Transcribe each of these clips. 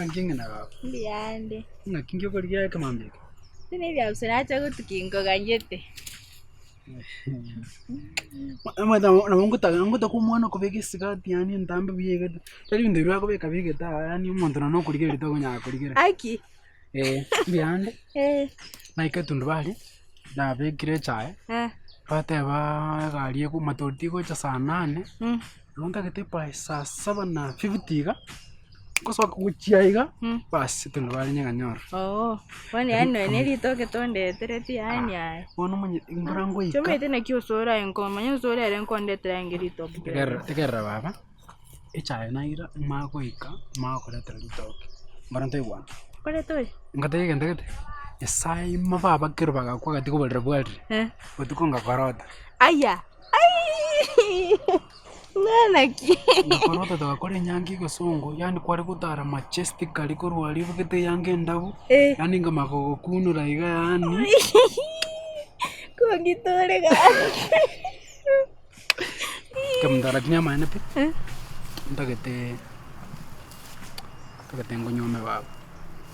Ng'aki ng'ina baba? Mbuyande. Ng'aki nki okorigia ekemambia eke? Tindi ebiabuso nacha gotukia nkoganyete. Omanyete nabo nabo ngotaka ngotaka omwana okobeka esikati yaani entambe buya iga, tari ebinto biria bakobeka bigete aa yaani omonto nonye nokorigereria tokonyara korigereria. Aki. Eh, mbuyande, Eh. naika etundubari, nabekire echae, Eh. bateba egari eko tigocha saa nane. Mm. Igo ntagete by saa saba na fifty iga, ngosoka gochia iga, bas etundubari nyeganyora. Oo, bono yaani nonya ne ritoke tondetereti yaani aye. Bono omanye mbora ngoika. Chomanyete naki osoro aye nko manya osoro ere nkondetera aye ritoke. Tegerera tegerera baba, echae naira manye goika manye gokoretera ritoke, mbora ntoigwane. Koreta oyo? Ngotebia egento gete, Nyasaye ime baba kero bagakwa gati koborera bwarire, botuko ngakorota. Aya! Ng'a naki? Ngakorota togakora enyangi egesongo, yaani kware gotara majestically korwa aria obegete eyanga endabu, Eh. yaani nkamanya kogokunora iga yaani. Kongitore gaki. Kemunto lakini amaene pi, ntagete ntagete ngonyuome baba.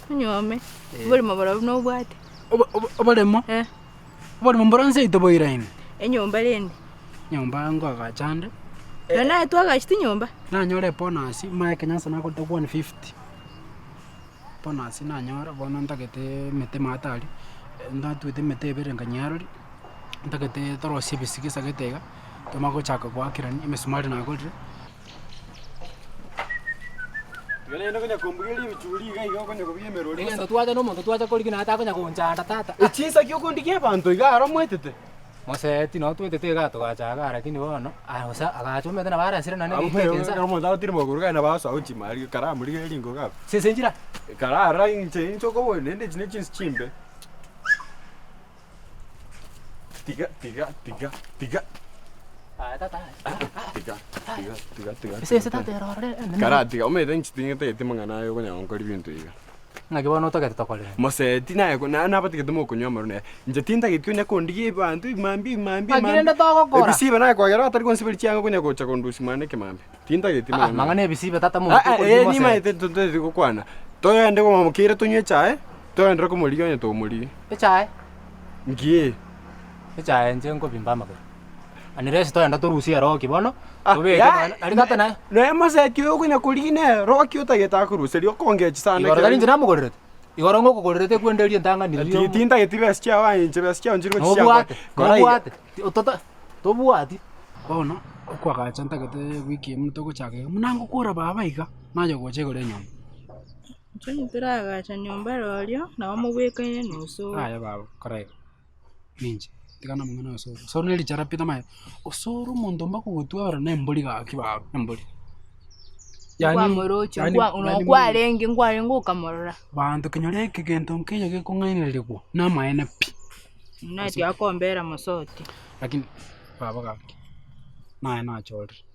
Onyuome, oboremo borobwo nobwate? Obo- obo- Oboremo? Eh. Oboremo mboro nse yaito boiraine. Enyomba rende. Enyomba nkoagacha ande. Nonye naye twagachete enyomba. Nanyora ebonus, manye ekenyansa nagorete 150. Bonus nanyora, bono ntagete emete maate aria, natwete emete ebere nkanyearoria, ntagete torosie ebisige esagete iga, tomanye gochaka goakerania, emesumari nagorire. Tiga naende konya kombugeria ebichuri iga iga okonya kobugia emerori bosa. Egento twacha na omonto twacha korigia naye takonya gonchanda tata. Chinsa ki okondigia abanto iga aro moetete? Moseti noo twetete iga togacha igaa lakini bono aya gose agacha omanyete nabo arasire naende Abwo geita eke nsa. ekero omonto agotirimboka korwa kare nabo agosoa gochia ime karamorigereria rinko iga abwo. Sese nchira. Karara inche inche okoboria naende echi ne chinsu chimbe. Tiga tiga tiga tiga. Aya tata aya. Tiga tiga tiga tiga. Esese tata ere ororo enene. Karatiga omanyete inche ting'etageti amang'ana aya okonyara gonkora ebinto iga. Ng'aki bono otagete tokore? Moseti naye ko naye nabatigete mokonywa amarwa naye. Inche tintageti onya kondigia ebanto ebimambia ebimambia Ng'aki rende togokora? Ebisibe naye kwagera batari gonsiberia chianga konya gocha kondusia mwane ekemambia. Tintageti Ah, mang'ana. mang'ana ebisibe tata monto Ah, ah, okorigia eh, moseti. nimaete totageti gokwana. Togende komamokera tonywe echae, togenderere komorigia onye tomorigia. Echae? Nki? Echae inche nkobimba amagoro. Unless toenda torusie eroki bono, Ah, tobeke ya- nonya nari tata naye. Nonya moseti oyo okonya korigia nere roki otagete akoruseria okongechi sana Igoro tari inche namogorerete. Igoro ngokogorerete ekwende eria entang'ani riria Ti- Tintageti besa chiao aye inche besa chiao nchiri gochi chiakwa. Nobwate, Kora iga. nobwate, ti- otota tobwati. Bono, okwagacha ntagete wiki eye buna togochaka iga, buna ngokora baba iga, naye ogocha igoro enyomba. Intwe ntoragacha nyomba rorio, nabo mobwekaine na osoro. Yaya baba, kora iga, ninche, tiga namang'ana ya osoro, osoro ne richara pi tomaete, osoro omonto mbakogotwara na embori gaki baba, embori. Yaani- Kwamoroche, yaani- nkwa- yaani nokwarenge nkwarenge okamorora. Banto kenyora eke gento nkeiyo gekong'ainererigwa, namaene pi. Buna tiakombera mosoti. Lakini baba gaki, naye nachorire,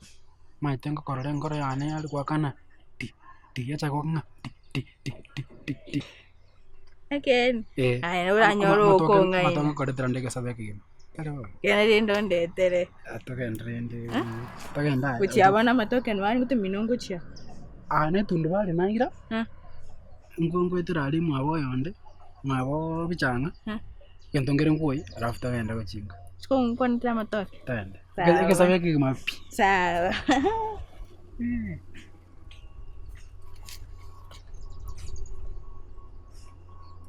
maete ngokorora enkoro yane yare goakana ti ti yachaka goaka ng'a ti ti ti ti ti ti. Ekeene? Eh. Aye oranyore Amatoke- okong'aina. amatoke nkoretera nde egesabe ekegima. Tari bono. Kende rende ondetere. Ah, togende rende togende aye. Gochia bono amatoke nabo are gotumia ngochia. Aa na etundubari naira, Eh. nko nkoetera aria mwabo oyonde, mwabo bichang'a, Eh. egento nkere nkwoyia alafu togende gochinga. Chikong'u kwanetera amatoke? Togende. Sawa. Egesabe ekegima pi. Sawa.